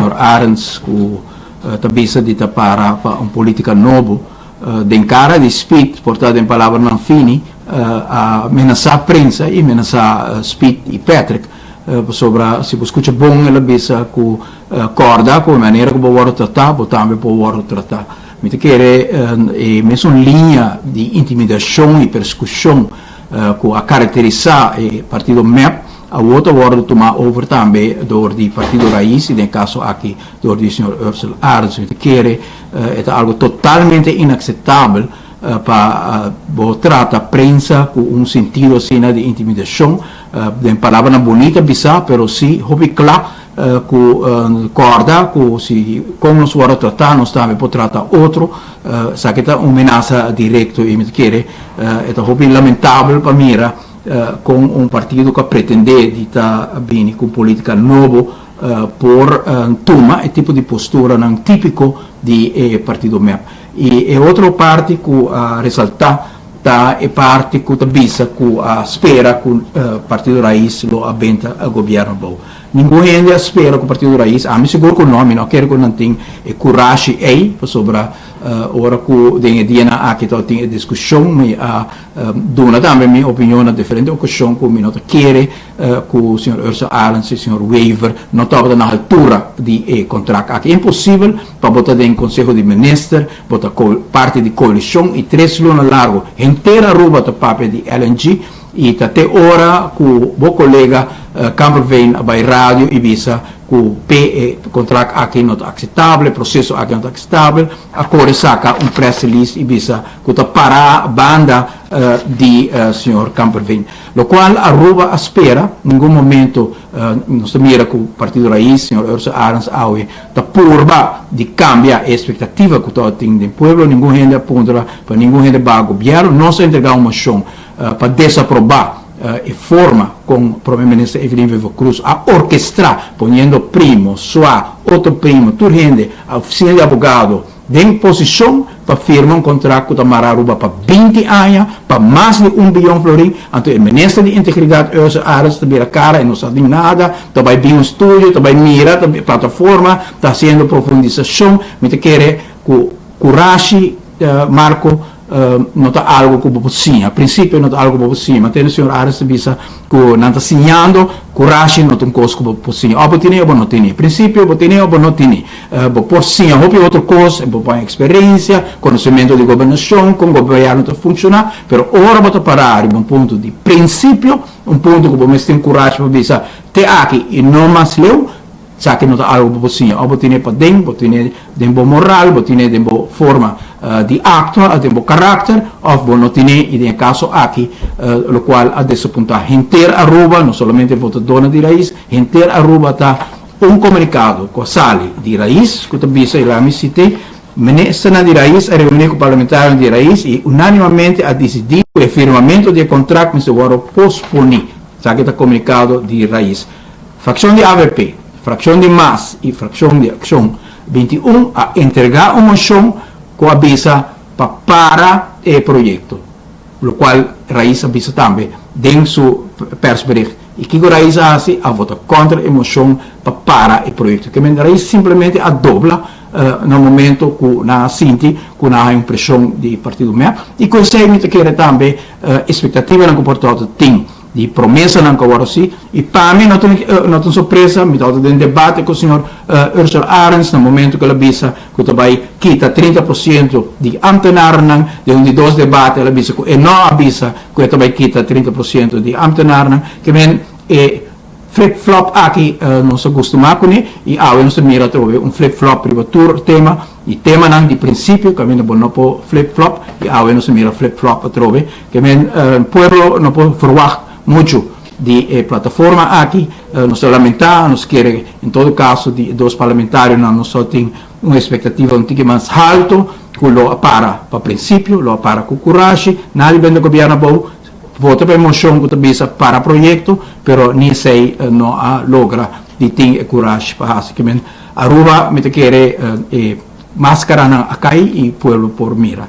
señor Arends cu ta bisa di ta para pa un politica nobo den cara di Speed, por ta den palabranan fini, a menasa prensa y menasa Speed y Patrick pasobra si bo scucha bon el a bisa cu corda cu e manera cu bo wordo trata bo tambe por wordo trata. Mi ta kere e mesun liña di intimidacion y persecucion cu a caracterisa e partido mep awor ta wordo tuma over tambe door di partido Raiz y den e caso aki door di señor Ursell Arends. Mi ta kere e ta algo totalmente inaceptabel pa bo trata prensa cu un sentido asina di intimidacion, den palabranan bunita bisa pero si hopi cla Cu corda cu si con nos worde trata nos tambe por trata otro. Esaki ta un menasa directo y mi ta kere e ta hopi lamentabel pa mira con un partido cu a pretende di ta bini cu un politica nobo por tuma e tipo di posturanan tipico di e partido mep. Y e otro parti cu a resalta ta e parti cu ta bisa cu a spera cu Partido Raiz lo a benta gobierno abou. Ningun hende a spera ku Partido Raiz, ami sigur ku no, mi no a kere ku nan tin e kurashi ei, pasobra ora ku den e dianan aki tabatin e diskushon mi a duna tambe mi opinion na diferente okashon ku mi no ta kere ku señor Ursel Arends i señor Wever no tabata na haltura di e kontrakt aki. Imposibel pa bo ta den Konseho di Minister, bo ta parti di koalishon i tres luna largu henter Aruba ta papia di LNG, I ta te ora ku bo kolega Kamperveen a bai radio i bisa ku p'e e kontrakt aki no ta akseptabel, e proseso aki no ta akseptabel, a kore saka un press release i bisa ku ta para banda di señor Kamperveen. Lokual Aruba a spera, ningun momento nos ta mira ku Partido Raiz, señor Ursel Arends awe ta purba di kambia e espektativa ku tabatin den pueblo, ningun hende a puntra pa ningun hende baha gobièrnu, nos a entrega un moshon pa desaprobá e forma kon Prome Minister Evelyn Wever Croes a orkestrá poniendo primo, sua, otro primo, tur hende, ofisina di abogado den posishon pa firma un kontrakt ku ta mara Aruba pa 20 aña pa mas di un biyon florin. Anto e Minister di Integridat Ursel Arends ta bira kara e no sa di nada, ta bai bin un studio, ta bai mira, ta plataforma ta hasiendo profundisashon. Mi ta kere ku kurashi Marco no ta algo ku bo por siña. Prinsipio no ta algo ku bo por siña. Ma tende señor Aris ta bisa ku nan ta siñando kurashi no ta un kos ku bo por siña. Òf bo tene òf bo no tene. Prinsipio bo tene òf bo no tene. Bo por siña hopi otro kos, bo por haña eksperensia, konosementu di gobernashon, kon gobièrnu ta funshoná, pero ora bo ta pará riba un punto di prinsipio, un punto ku bo mester tin kurashi pa bisa te aki i no mas leu, Esaki no ta algo bo por siña. Òf bo tene paden, bo tene den bo moral, bo tene den bo forma di aktua, den bo karakter, òf bo no tene, i den e kaso aki lokual a desapuntá henter Aruba, no solamente votadónan di Raiz, henter Aruba ta un komunikado ku a sali di Raiz ku ta bisa, i laga mi sit'é, Ministernan di Raiz a reuní ku parlamentarionan di Raiz i unánimamente a disidí ku e firmamentu di e kontrakt mester wòrdu posponí. Esaki ta komunikado di Raiz. Fraccion di avp, fraccion di mas y fraccion di Accion 21 a entrega un mocion cu a bisa pa para e proyecto, locual Raiz a bisa tambe den su persbericht. Y kico Raiz a haci? A vota contra e mocion pa para e proyecto. Kemende Raiz simplemente a dobla na momento cu nan a sinti cu nan a haña un presion di partido mep. Y cu esey mi ta kere tambe expectativanan cu por tabata tin. Di promesanan ku a wòrdu hasi i pa mi no ta no ta un sorpresa, mi tabata den debate ku señor Ursel Arends na momento ku el a bisa ku ta bai kita 30% di ambtenarnan, den un di dos debate el a bisa ku e no a bisa ku e ta bai kita 30% di ambtenarnan, ke men e flip flop aki nos a gustumá kuné i awe nos ta mira atrobe un flip flop riba tur tema i temanan di prinsipio kaminda bo no por flip flop i awe nos ta mira flip flop atrobe. Ke men pueblo no por verwagt muchu di e plataforma aki. Nos ta lamentá, nos kere en todo kaso di e dos parlamentarionan nos so tin un espektativa un tiki mas halto ku lo a para pa prinsipio, lo a para ku kurashi. Nadie bende gobièrnu abou, vota pa e moshon ku ta bisa para proyekto, pero ni esei no a logra di tin e kurashi pa hasi. Ke men Aruba mi ta kere e maskaranan a kai i pueblo por mira.